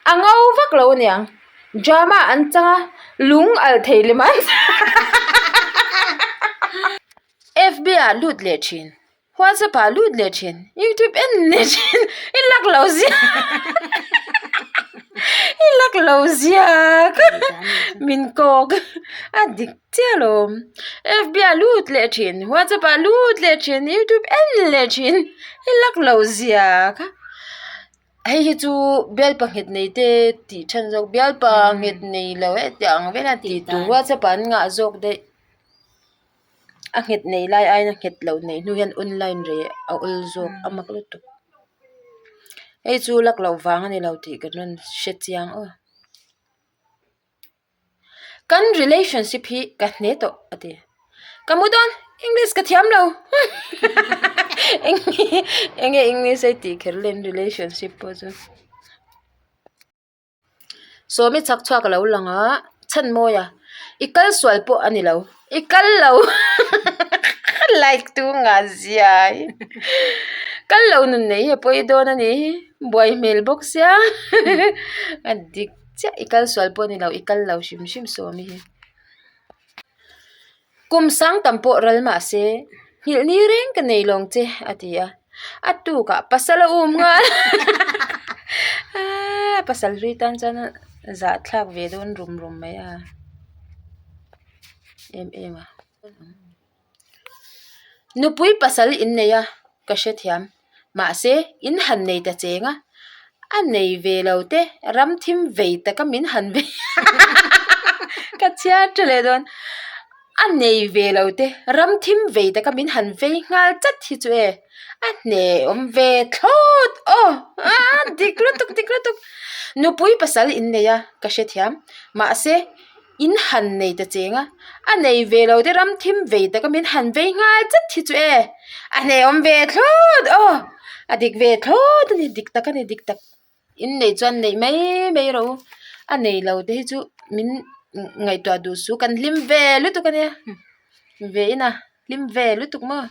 A ngo vak lo aniang. Drama an chang a, lung alh thei lem an FB ah lut leh thin, WhatsApp ah lut leh thin, YouTube en leh thin, i lak lo zia i lak lo zia min kawk a dik chiah alawm. FB ah lut leh thin, WhatsApp ah lut leh thin, YouTube en leh thin, i lak lo zia kha. Hei hi chu bialpa nghet nei te tih than zawk bialpa nghet nei lo e tih ang vel a tih tur WhatsApp ah an ngah zawk daih a nghet nei lai aiin a nghet loh neih hnu hian online reh a awl zawk a mak lutuk hei chu lak loh vang a ni lo tih kan rawn hre chiang aw. Kan relationship hi ka hne tawh a ti. Ka mu dawn English ka thiam lo enge English a tih kher lem relationship pawh chu. Sawmi chhak chhuak a lo lang a chhan mawi a i kal sual pawh a ni lo i kal lo like tu ngah zia hi kal lo nun nei hi a pawi dawn a ni hi buai hmel bawk sia a dik. Chiah i kal sual pawh a ni lo, i kal lo hrim hrim sawm hi. Kum sang tam pawh ral mah se, nghilh ni reng ka nei lawng che a ti a. A tukah pasal a um nghal. Aaa pasal hlui tan chuan zahthlak ve dawn rum rum mai a. Em em a. Nupui pasal in nei a, ka hrethiam. Mahse, in han nei ta cheng a, a nei ve lo te ram thim vei taka min han vei ka chhiar tha leh dawn. A nei ve lo te ram thim vei taka min han vei nghal chat hi chu e, a hne awm ve thlawt aw aa dik lutuk dik lutuk. Nupui pasal in nei a, ka hrethiam. Mahse. In han nei ta cheng a, a nei ve lo te ram thim vei taka min han vei nghal chat hi chu e, a hnehawm ve thlawt aw, a dik ve thlawt a ni, dik tak a ni dik tak, in nei chuan neih mai mai rawh u, a nei lo te hi chu min ngaihtuah duh suh kan hlim ve lutuk a nia, ve ina hlim ve lutuk maw.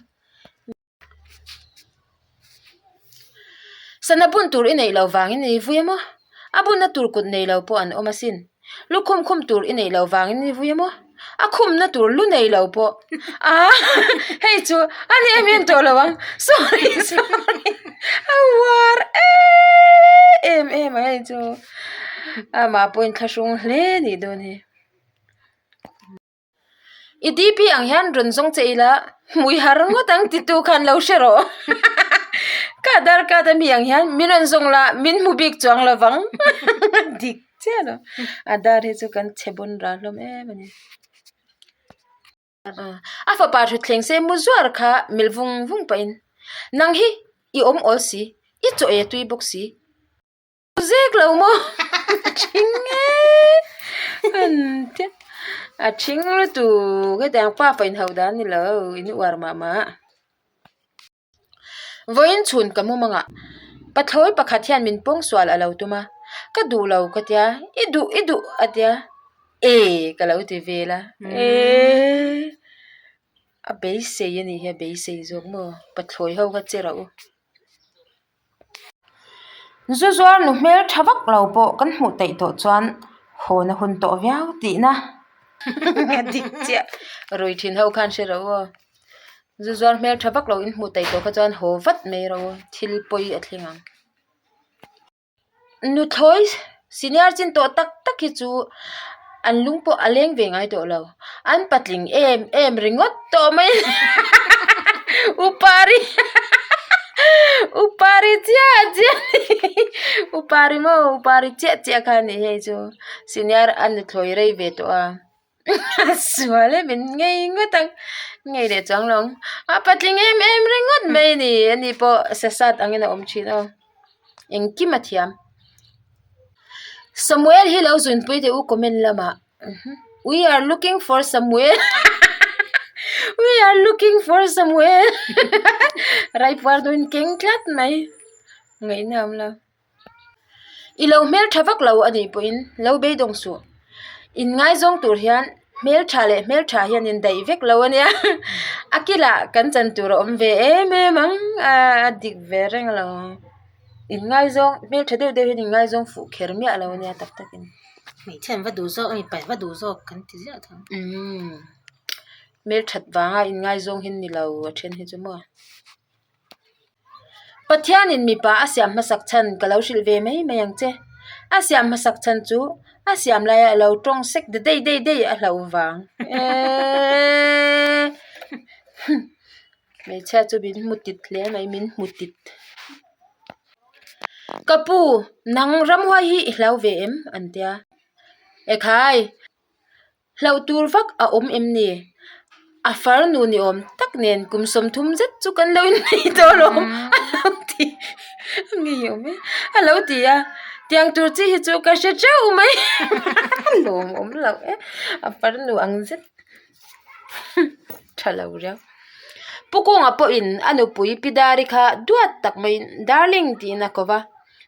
Sana bun tur i neih loh vangin i vui emaw? A bunna tur kut nei lo pawh an awm asin. Lukhum khum tur i neih loh vangin i vui emaw? A khumna tur lu nei lo pawh. Aa hei chu a ni em em tawh lo ang. Sorry sorry a uar em em a hei chu. Amah pawhin thlahrung hle nih dawn hi. I DP ang hian rawn zawng che ila hmui har ngawt ang titu khan lo hre rawh ka aadhar card ami ang hian min rawn zawng la min hmu bik chuang lo vang dik chiah lo aadhar hi chu kan chhe bawn ral hlawm em a ni a fapa thutthleng se mu zuar kha mil vung vung pahin nang hi i awm awl si i chaw ei a tui bawk si. Zek lo maw a thing e an tia a thing lutuk hetiang pa fa inhauh dan ni lo in uar mah mah vawiin chhun ka mum anga pathlawi pakhat hian min pawng sual a lo tum a ka duh lo ka tia i duh i duh a tia e ka lo ti vel a eee a beisei a nih hi a beisei zawk maw pathlawi ho kha che rawh u. Zu zuar nu hmel tha vak lo pawh kan hmuh theih tawh chuan hawn a hun tawh viau tihna a dik chiah rui thin ho khan hre rawh u aw zu zuar hmel tha vak lo in hmuh theih tawh kha chuan haw vat mai rawh u thil pawi a thleng ang. Nuthlawi senior chin tawh tak tak hi chu an lung pawh a leng ve ngai tawh lo an patling em em ringawt tawh mai upari upari chiah chiah upari maw upari chiah chiah kha a ni hei chu senior a nuthlawi rei ve tawh a. Sual em in ngei ngawt ang ngei leh chuang lo ang a patling em em ringawt mai a ni ani pawh sasat angin a awm thin aw engkim a thiam Samuel hi lo zunpui teh u comment lamah we are looking for Samuel we are looking for Samuel raipuar dawn keng tlat mai ngaihna a awm lo. I lo hmeltha vak lo a nih pawhin lo beidawng suh. Inngaizawng tur hian hmeltha leh hmeltha hian indaih vek lo a nia. A kilah kan chan tur a awm ve em em ang a dik ve reng lo. Inngaizawng, hmeltha deuh deuh hian inngaizawng fuh kher miah lo ania tak takin. Hmeichhia an va duh zawk a mipa an va duh zawk kan ti ziah thung. Umm hmelthat vanga inngaizawng hi ni lo a then hi chu maw. Pathianin mipa a siam hmasak chhan ka lo hrilh ve mai mai ang che. A siam hmasak chhan chu a siam laia a lo tawng sek ta dei dei dei a hlauh vang. Eeeeee hmeichhia chu min hmu tit hle mai min hmu tit. Ka pu nang ramhuai hi i hlau ve em? an tia. Ekhai! Hlauh tur vak a awm em ni? A farnu ni awm tak nen kum 30 zet chu kan lo innei tawh alawm a lo ti a ngeiawm e a lo ti a tiang tur chi hi chu ka hre teuh mai a lawmawm loh e a farnu ang zet tha lo riau. Pu Kunga pawhin a nupui Pi Dari kha duat tak maiin Darling tiin a ko va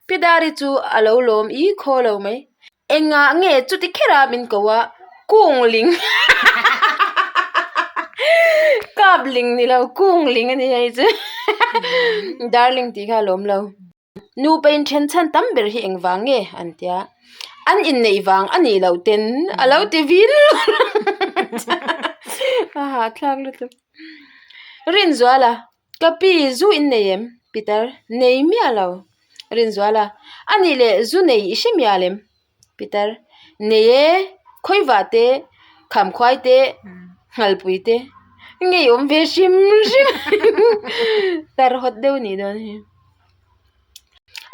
Pi Dari chu a lo lawm i khaw lo mai. Engah nge chuti khera min ko a, kung ling kap ling ni lo kung ling a ni hei chu darling tih kha a lawm lo. Nupa inthen chhan tam ber hi engvang nge an tia, an inneih vang a nih loh ten a lo ti vil a hahthlak lutuk. Rinzuala Ka pi, zu in nei em? Peter, Nei miah lo. Rinzuala, A nih leh zu nei i hre miah lem? Peter, Nei e, khawivah te, khamkhuai te, nghalpui te, ngeiawm ve hrim hrim tar hawt deuh nih dawn hi.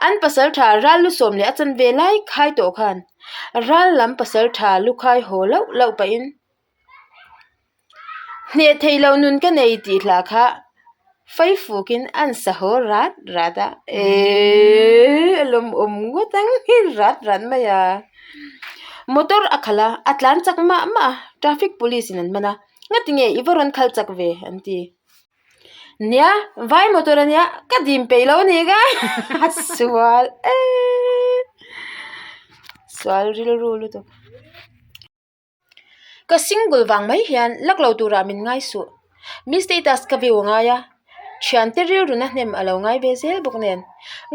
An pasal tha ral lu sawm leh a chanve lai khai tawh khan ral lam pasal tha lu khai haw loh loh pahin Hneh thei lo nun ka nei tih hla kha Faifukin an sa haw rat rat a, eeii a lawmawm ngawt ang hi rat rat mai a. Motor a khalh a, a tlan chak mah mah a, traffic police in an man a, ngati nge i va rawn khal chak ve an ti. Nia, vai motor a nia, ka dim peih lo a ni ka a sual eeii sual rilru lutuk. Ka single vang mai hian lak lo turah min ngai suh. Mi status ka view a ngai a, thiante rilruna hnem a lo ngai ve zel bawk nen.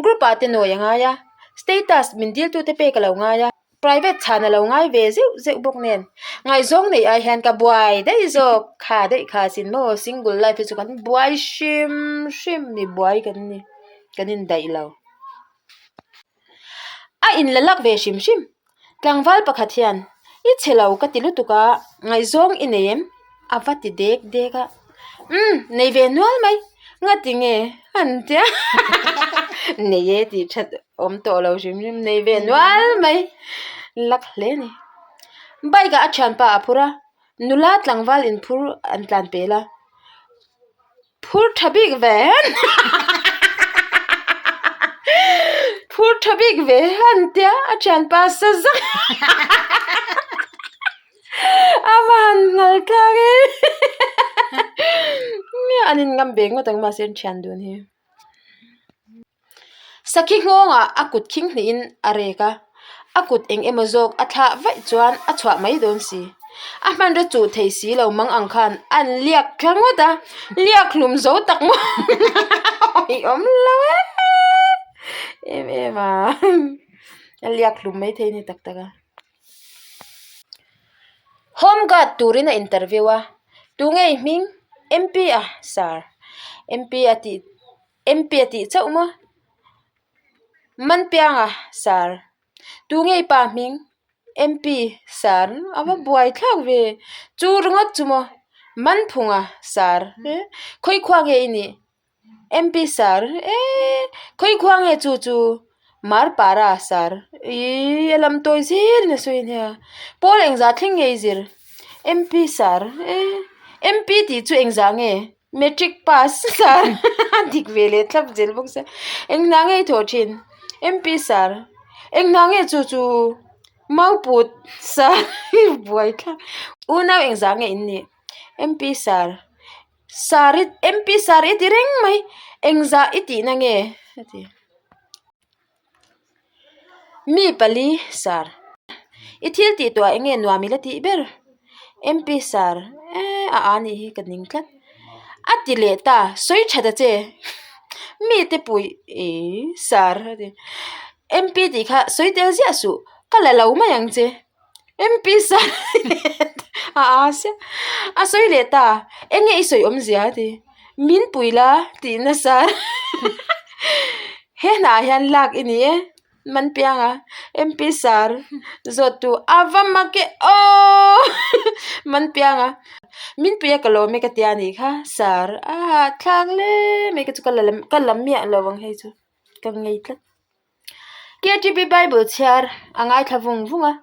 Group ah te nawi a ngai a, status min dil tute pek a lo ngai a, private chhan a lo ngai ve zeuh zeuh bawk nen. Ngaihzawng neih ai hian ka buai daih zawk, kha daih kha sin maw single life hi chu kan buai hrim hrim mi buai kan ni, kan indaih lo. A inla lak ve hrim hrim. Tlangval pakhat hian, I chhe lo ka ti lutuk a, ngaihzawng i nei em? A va ti dek dek a. Umm, nei ve nual mai, ngati nge? An tia. Nei e tih that awm tawh lo hrim hrim, nei ve nual mai. Lak hle a ni. Bike ah a thianpa a phur a, nula tlangval inphur an tlan pel a. Phur tha bik ve Phur tha bik ve han tia a thianpa sa zak a va han nghal thlak e an in ngam ve ngawt ang mahse an thian dun hi. Sakhi nghawngah a kut khing hnihin a rek a, a kut eng emaw zawk a thlah vaih chuan a chhuah mai dawn si. A hmanraw chuh thei si lo mang ang khan an liak thla ngawt a, liak hlum zo tak maw i awm lo e em em a, a liak hlum mai thei a ni tak tak a. Home guard turin a interview a, tunge i hming? M P a sir, M P a tih. MP a tih chauh maw? Manpianga, Sir. Tu ngei pa hming? MP, Sir. A va buai thlak ve. Chu ringawt chu maw? Manphunga, Sir. Khawi khua nge i nih? MP, Sir. Eee, khawi khua nge chu chu? Marpara, Sir. Ii, a lam tawi zel in a sawi ania. Pawl engzah thleng nge i zir? MP, Sir. Eee, MP tih chu engzah nge? Matric pass sir a dik ve leh thlap zel bawk sia eng hna nge i thawh thin M_P sir eng hna nge chu chu mauput sir i buai thlap unau eng zah nge in nih M_P sir sir i M_P sir i ti reng mai eng zah i tihna nge a ti. Mi pali sir i thil tih tawh ah eng nge nuam ila tih ber M_P sir eee a a nih hi ka ning tlat a ti leh ta sawi that a che. Mite puih ih sar a ti. MP tih kha sawi tel ziah suh ka la lo mai ang che. MP sar a a sia a sawi leh ta eng nge i sawi awmzia a ti. Min pui la tih nasa he hnah hian lak i ni e. Man piang a, MP sar zawt tu a va mak e aww man piang a, min pui a ka lawm e ka tia nih kha sar a hahthlak hle mai ka chu ka la ka la miah lo ang hei chu ka ngei tlat. KTP bible chhiar a ngaithla vung vung a.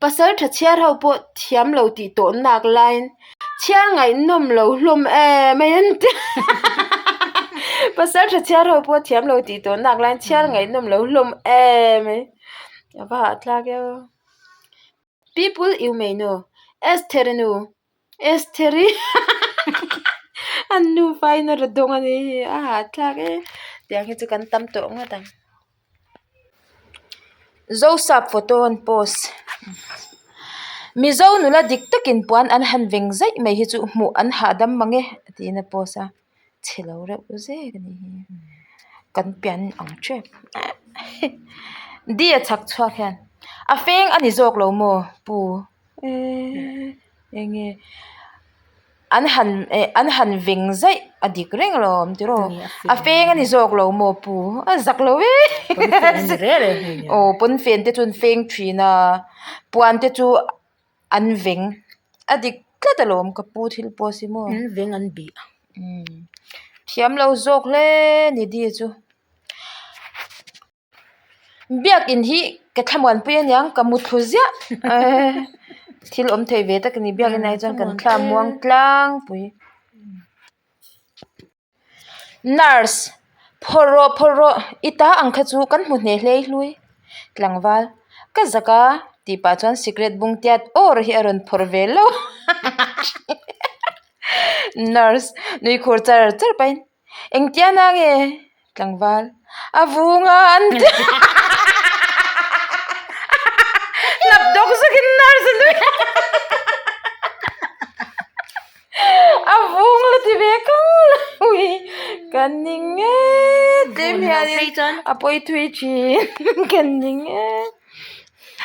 Pasal tha chhiar ho pawh thiam lo tih tawh nak laiin chhiar ngaihnawm lo hlawm em mai an ti Pasal tha chhiar ho pawh thiam lo tih tawh nak laiin chhiar ngaihnawm lo hlawm em mai a va hahthlak e aw. People you may know Estheri nu Estheri an nufa in a rawn dawng a ni hi a hahthlak e tiang hi chu kan tam tawh ngawt ang. Zosap photo an post Mizo nula dik takin puan an han veng zaih mai hi chu hmuh an hahdam mang e tiin a post a chhe lo reuh zek a ni hi kan pian ang tep di a chhak chhuak hian a feng a ni zawk lo maw pu eee enge. An han eh an han veng zaih a dik reng lo awm tiraw a feng a ni zawk lo maw pu a zak lo e aw pawnfen te chu an feng thin a puan te chu an veng a dik tlat alawm ka pu thil pawh si maw an veng an bih thiam lo zawk hle ni di chu. Biakin hi ka thlamuanpui aniang ka muthlu ziah thil awm thei ve tak a ni biakin ah hi chuan kan thla muang tlangpui nurse phawrh rawh phawrh rawh i ta ang kha chu kan hmu hneh hlei hlui tlangval ka zak a tih pah chuan sikret bung tiat awr hi a rawn phawrh ve lo nurse nui khur char char pahin. Engtia na nge tlangval a vung a an ti hnap dawk zawkin nurse a nui a vung la ti ve kang la ui ka ning e tlem hianin a pawi thui thin ka ning e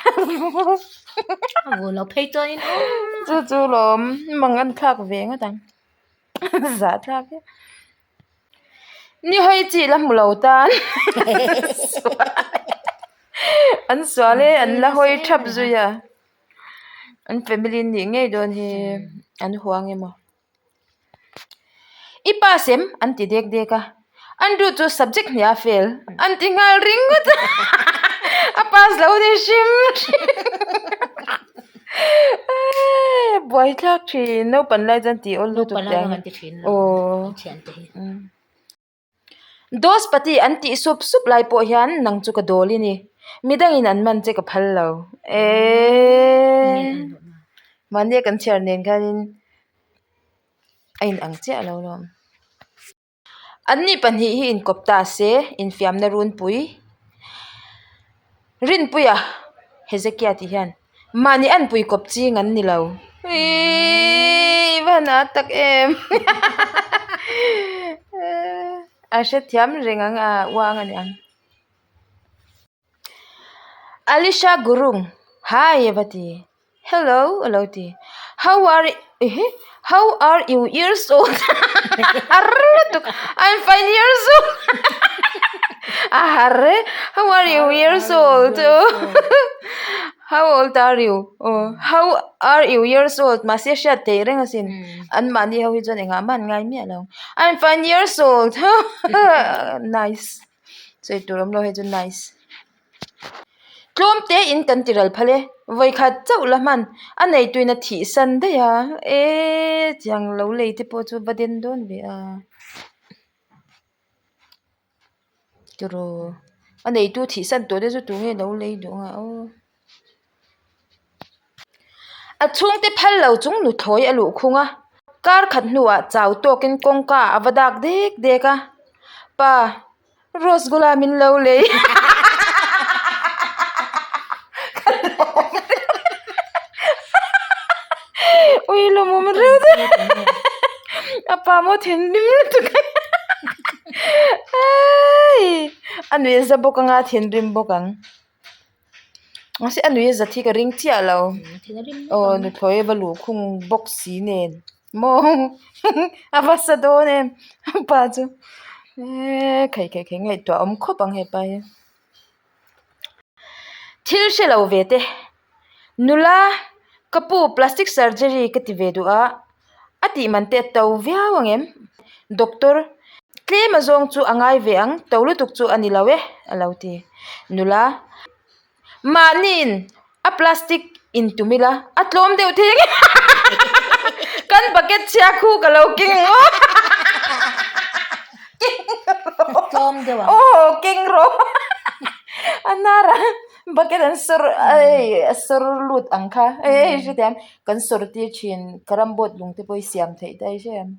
a vun lo phei chuanin chu chu lawm mang an thlak ve ngawt ang. Zah thlak e. Ni hawi chi la hmu lo tan an sual e an la hawi thap zui a an family nih ngei dawn hi an huang emaw i pass em an ti dek dek a Andrew chu subject hniah a fail an ti nghal ringawt a a pass lo ni hrim hrim buaithlak thin naupang lai chuan tih awl lutuk te ang aw Dos pati an tih sup sup lai pawh hian nang chu ka dawl i ni midangin an man che ka phal lo eee mahni a kan chhiar nen khanin a inang chiah lo lawm. Anni pahnih hi inkawp ta se infiamna runpui Rinpuia Hezekia tih hian mahni anpui kawp ching an ni lo iiii i va han at tak em a hrethiam reng ang a uang a ni ang. Alisha Gurung, Hi a va ti. Hello a lo ti. How are ehe how are you years old a har lutuk I'm fine years old a har e how are you years old how old are you aw how are you years old mahse a hriat theih reng asin anmahni ho hi chuan engah mah an ngai miah lo I'm fine years old nice. Sawi tur awm lo hei chu nice. Tlawm te in kan ti ral phal e, vawikhat chauh la hman a nei tuin a thih san daih a, eee tiang lo lei te pawh chu va den dawn ve a. Tiraw a neitu thih san tawh te chu tunge lo lei duh ang a aw. A chhungte phal lo chung nuthlawi a luh khung a, kar khat hnuah chau tawkin kawngka a va dak dek dek a, Pa, rose gula min lo lei ui lawmawm reuh a pa maw thinrim lutuk a. A nuih a za bawk anga a thinrim bawk ang. Mahse a nuih a za thi ka ring chiah lo. Aw nuthlawi a va luhkhung bawk si nen maw a va sa dawn em a pa chu eee khai khai khai ngaihtuah awm khawp ang hepa hi. Thil hre lo ve te nula ka pu plastic surgery ka ti ve duh a a tih man te a to viau ang em doctor tlem a zawng chu a ngai ve ang to lutuk chu a ni lo e a lo ti nula mahniin a plastic in tum ila a tlawm deuh thei ang em kan bucket chhia khu ka lo keng ang aw Tlawm deuh ang. Aw keng rawh a hnar a bucket an sawr ei a sawr lut ang kha ei hrethiam kan sawr tir thin carrom board lung te pawh hi siam theih daih hre em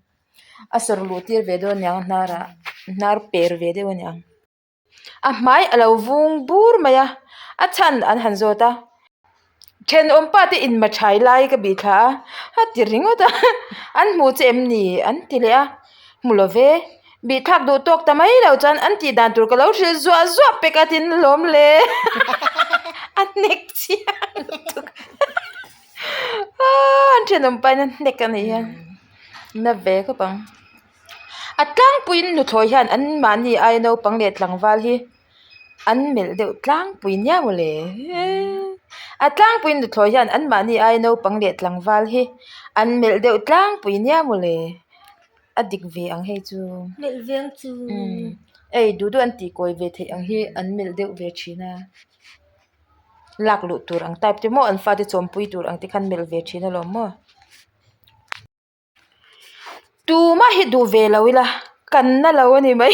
a sawr luh tir ve dawn aniang a hnar ah hnar per ve deuh aniang a hmai a lo vung bur mai a a chhan an han zawt a thenawm pa te in machhai lai ka bih thla a a ti ringawt a an hmu che em ni an ti leh a hmu lo ve bih thlak duh tawk ta mai lo chuan an tih dan tur ka lo hrilh zuah zuah pek a tin lawm le a hnek chiang lutuk an thenawm pa in a hnek a nih hian na ve khawp ang. A tlangpuiin nuthlawi hian an mahni aia naupang leh tlangval hi an melh deuh tlangpui nia mawle a tlangpuiin nuthlawi hian an mahni aia naupang leh tlangval hi an melh deuh tlangpui nia mawle a dik ve ang hei chu Melh veng chu ei duh duh an tih kawi ve theih ang hi an melh deuh ve thin a lak luh tur ang type te maw an fate chawmpui tur ang te khan melh ve thin alawm maw. Tumah hi duh ve lo ila kan na lo a ni mai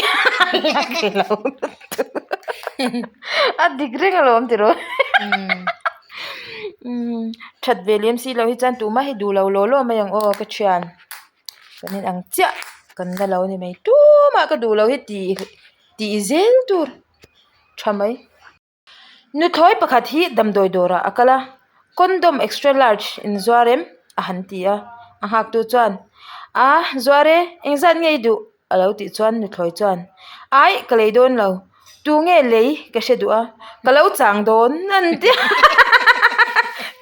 a dik reng alawm tiraw that ve lem si loh hi chuan tumah hi duh lo law law mai ang aw ka thian kan in ang chiah kan na lo a ni mai tumah ka duh lo hi tih tih zel tur tha mai. Nuthlawi pakhat hi damdawi dawrah a kal a, condom extra large in zuar em? a han ti a, a nghaktu chuan a zuar e, engzat nge i duh? a lo tih chuan nuthlawi chuan aih ka lei dawn lo, tunge lei ka hre duh a, ka lo chang dawn a ni ti a,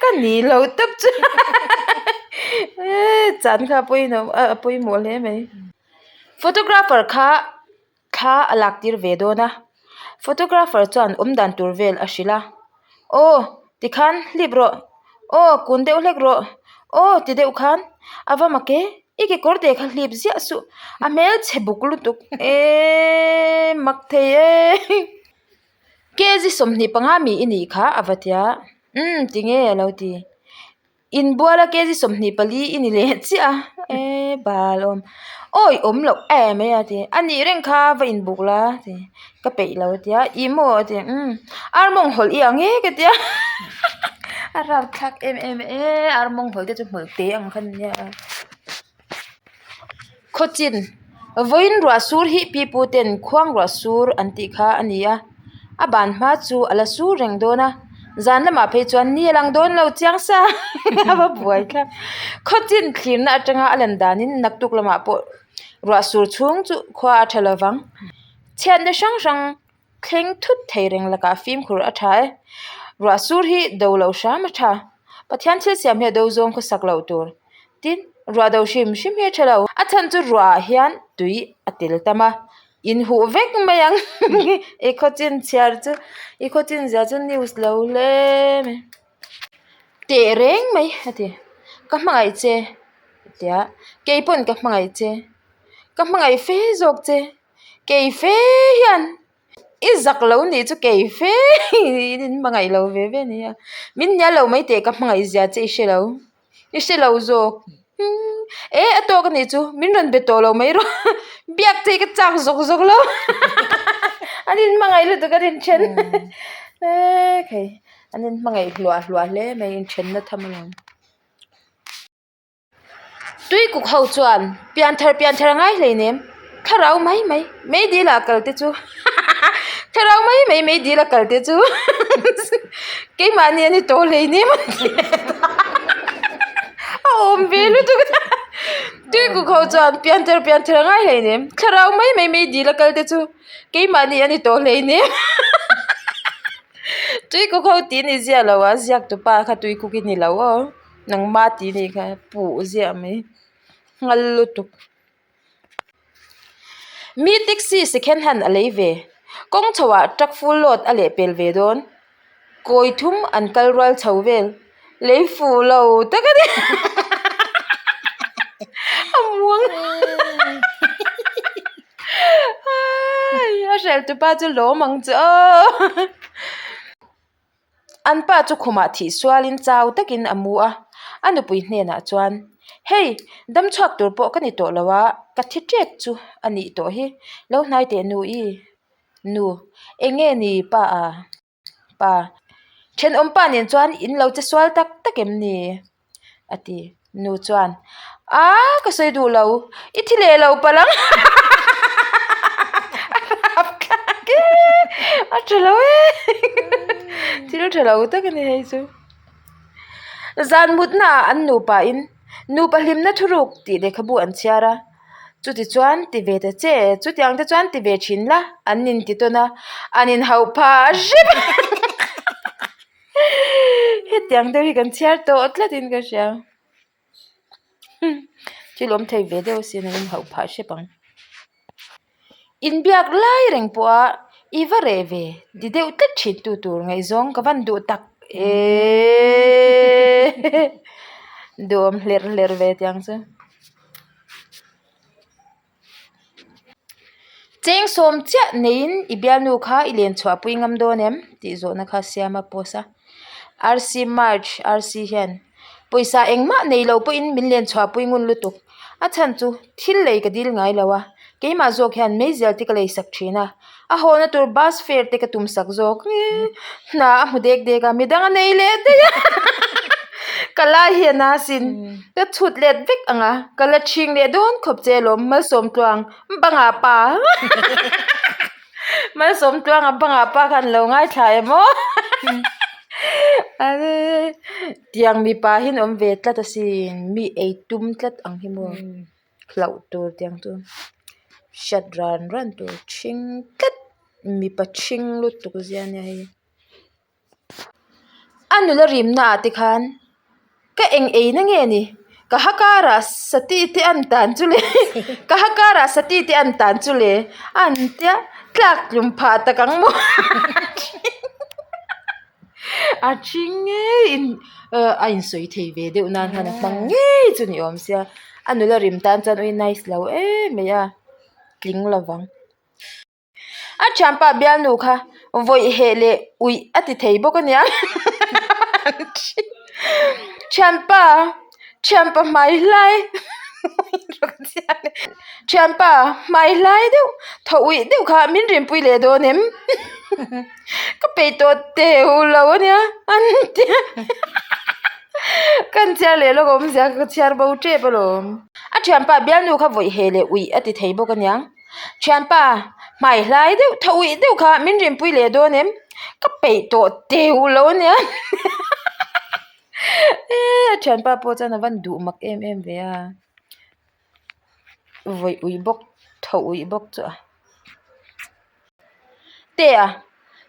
ka ni lo tawp chu chan kha a pawimawh hle mai. Photographer kha Thla a lak tir ve dawn a, photographer chuan awm dan tur vel a hrilh a, aw tikhan hlip rawh, aw kun deuh hlek rawh, aw ti deuh khan a va mak e, i kekawr te kha hlip ziah suh, a hmelchhe buk lutuk eeee mak thei e kg 25 mi i nih kha a va tia, umm tinge a lo ti. Inbuala kg 24 i ni leh chiah a, e bal awm awi awm loh em mai a ti a nih reng kha va inbuk la a ti ka peih lo a tia ih maw a ti umm ar mawng hawlh i ang e ka tia a rapthlak em em e ar mawng hawlh te chu hmawlh te ang kha ania khawchin vawiin ruah sur hi pi pu ten khuang ruah sur an tih kha a ni a a ban hma chu a la sur reng dawn a zan lamah phei chuan ni a lang dawn lo chiang sa a va buai thlak khawchin thlirna atanga a lan danin naktuk lamah pawh ruah sur chhung chu khua a tha lovang chhiatna hrang hrang thleng thut thei reng lakah fimkhur a tha e. Ruah sur hi do loh hram a tha. Pathian thil siam hi a do zawng khawsak loh tur. Tin, ruah do hrim hrim hi a tha lo. A chhan chu ruah ah hian tui a tel tam a, in huh vek mai ang. I khawchin chhiar chu, i khawchin zia chu news lo hle mai. Teh reng mai a ti. Ka hmangaih che a ti a, keipawn ka hmangaih che. Ka hmangaih fe zawk che. Kei fe hian i zak lo nih chu kei fe in in hmangaih lo ve ve ania min hnial lo mai teh ka hmangaih zia che i hre lo i hre lo zawk e a tawk anih chu min rawn be tawh lo mai rawh biak che hi ka chak zawk zawk lo an in hmangaih lutuk an inthen e khai an in hmangaih hluah hluah hle mai inthenna tham alawm. Tuikuk ho chuan pianthar pianthar a ngai hleinem thlarau mai mai meidil ah kal te chu thlarau mai mai meidil a kal te chu keimahni a ni tawh hleinem a awm ve lutuk. Tuikuk ho chuan pianthar pianthar a ngai hleinem, thlarau mai mai mai dil a kal te chu keimahni a ni tawh hleinem. Tuikuk ho tih ni ziah lo a, ziak tupa kha tuikuk i ni lo aw, nangma tih ni kha puh ziah mai, nghal lutuk. Mi taxi second hand a lei ve, kawng chho ah truck full load a leh pel ve dawn, kawi thum an kal rual chho vel, lei fuh lo tak a ni a muang a hrel tupa chu lawm ang chu aw An pa chu khumah thih sualin chau takin a mu a, a nupui hnenah chuan, Hei, dam chhuak tur pawh ka ni tawh lo a, ka thi tep chu a nih tawh hi, lo hnai teh nu i, nu, eng nge ni pa a? Pa, thenawm pa nen chuan in lo che sual tak tak em ni? A ti. Nu chuan, A, ka sawi duh lo, i thi leh lo palh ang. A rap thlak e, a tha lo e. Thil tha lo tak a ni hei chu. Zan mutna ah an nupa in nupa hlimna thuruk tih lehkhabu an chhiar a. Chuti chuan ti ve ta che, chutiang te chuan ti ve thin la, an inti tawn a, an inhauh phah hrep a. Hetiang deuh hi kan chhiar tawh tlat in ka hria thil awm thei ve deuh asin an inhauh phah hrep ang inbiak lai reng pawh a i va reh ve ti deuh tlat thin tu tur ngaihzawng ka van duh tak eeeeee duhawm hlerh hlerh ve tiang chu. Cheng sawm chiah neiin i bialnu kha i len chhuahpui ngam dawn em? tih zawhna kha siam a post a. RC March RC hian pawisa engmah nei lo pawhin min len chhuahpui ngun lutuk. A chhan chu thil lei ka dil ngai lo a, keimah zawk hian meizial te ka lei sak thin a, a hawna tur bus fare te ka tum sak zawk. Hna a hmu dek dek a, midang a nei leh daih a ka lai hi a na sin ka chhut let vek ang a, ka la chhing leh dawn khawp che alawm Malsawmtluang bangah pa Malsawmtluanga bangah pa khan lo ngaithla em aw tiang mipa hi an awm ve tlat asin mi ei tum tlat ang hi maw. Hlauh tur tiang chu hriat ran ran tur ṭhing tlat mipa ṭhing lutuk zia ania hei a nula rimna ah te khan ka eng ei na nge ni ka ha karah sati te an tan chu le ka ha karah sati te an tan chu le a an tia tlak tlum phah tak ang maw. A ṭhing ngei in ah a insawi thei ve deuh nan khan a hmang ngei chu ni awm sia a nula rim tan chuan ui nice lo em mai a tling lovang a thianpa bialnu kha vawi heh leh uih a ti thei bawk a nia thianpa thianpa hmai hlai thianpa hmai hlai deuh thaw uih deuh kha min rinpui leh dawn em. Ka peih tawh teu lo a nia an tia kan chhiar leh lawk awmzia ka chhiar bo tep alawm. A thianpa bialnu kha vawi heh leh uih a ti thei bawk aniang. Thianpa hmai hlai deuh tha uih deuh kha min rinpui leh dawn em? Ka peih tawh teu lo a nia a thianpa pawh chuan a van duh mak em em ve a. Vawi uih bawk thaw uih bawk chu a. Te a,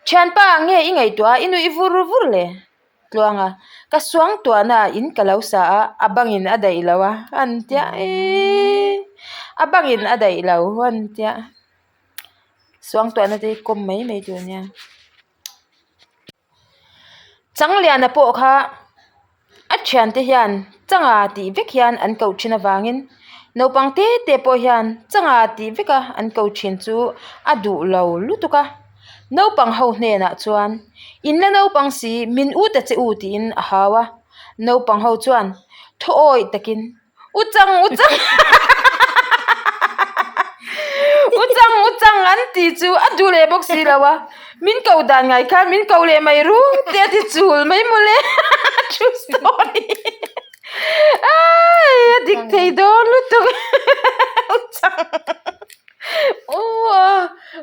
Thianpa nge i ngaihtuah a i nuih vur vur le? Tluang a, Ka suang tuahna ah in ka lo sa a, a bangin a daih lo a, an tia eeii a bangin a daih lo an tia suang tuahna te hi kawm mai mai tur ania. Changliana pawh kha a thiante hian changa tih vek hian an ko thin avangin naupang te te pawh hian changa tih veka an ko thin chu a duh lo lutuk a naupang ho hnenah chuan in la naupang si min u ta che u tiin a hau a naupang ho chuan thaw awih takin. U chang u chang u chang u chang an tih chu a duh leh bawk si lo a min ko dan ngai khan min ko leh mai ru te a ti chul mai mawle true story ai a dik thei dawn lutuk u chang u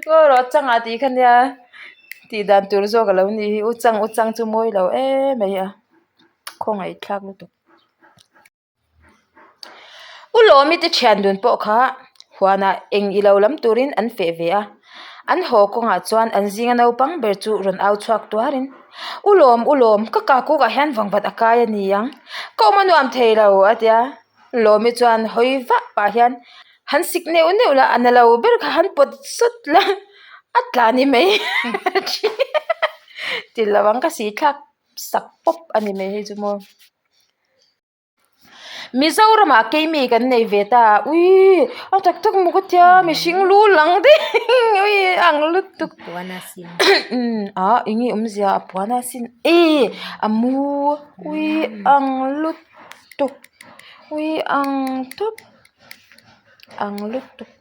ngawi rawh changa tih kha nia tih dan tur zawk a lo nih hi u chang u chang chu mawi lo em mai a khawngaih thlak lutuk. U Lawmi te thian dun pawh kha huanah eng i lo lam turin an feh ve a. An haw kawngah chuan an zinga naupang ber chu rawn au chhuak tuarin, U Lawm, U Lawm, ka kakukah hian vangvat a kai a ni ang. Ka awm a nuam thei lo, a ti a. Lawmi chuan hawi vah pah hian, Han sik neuh neuh la, a na lo ber kha han pawt sawt la, a tla ni mai ti lo ang ka si thlak sak pawp a ni mai hei chu maw. Mizoramah keimi kan nei ve ta a, ui a tak tak maw ka tia mihring lu lang daih ui a ang lutuk Puan a sin. Ah eng nge awmzia a puan a sin e a mu ui ang lutuk ui ang tawp ang lutuk.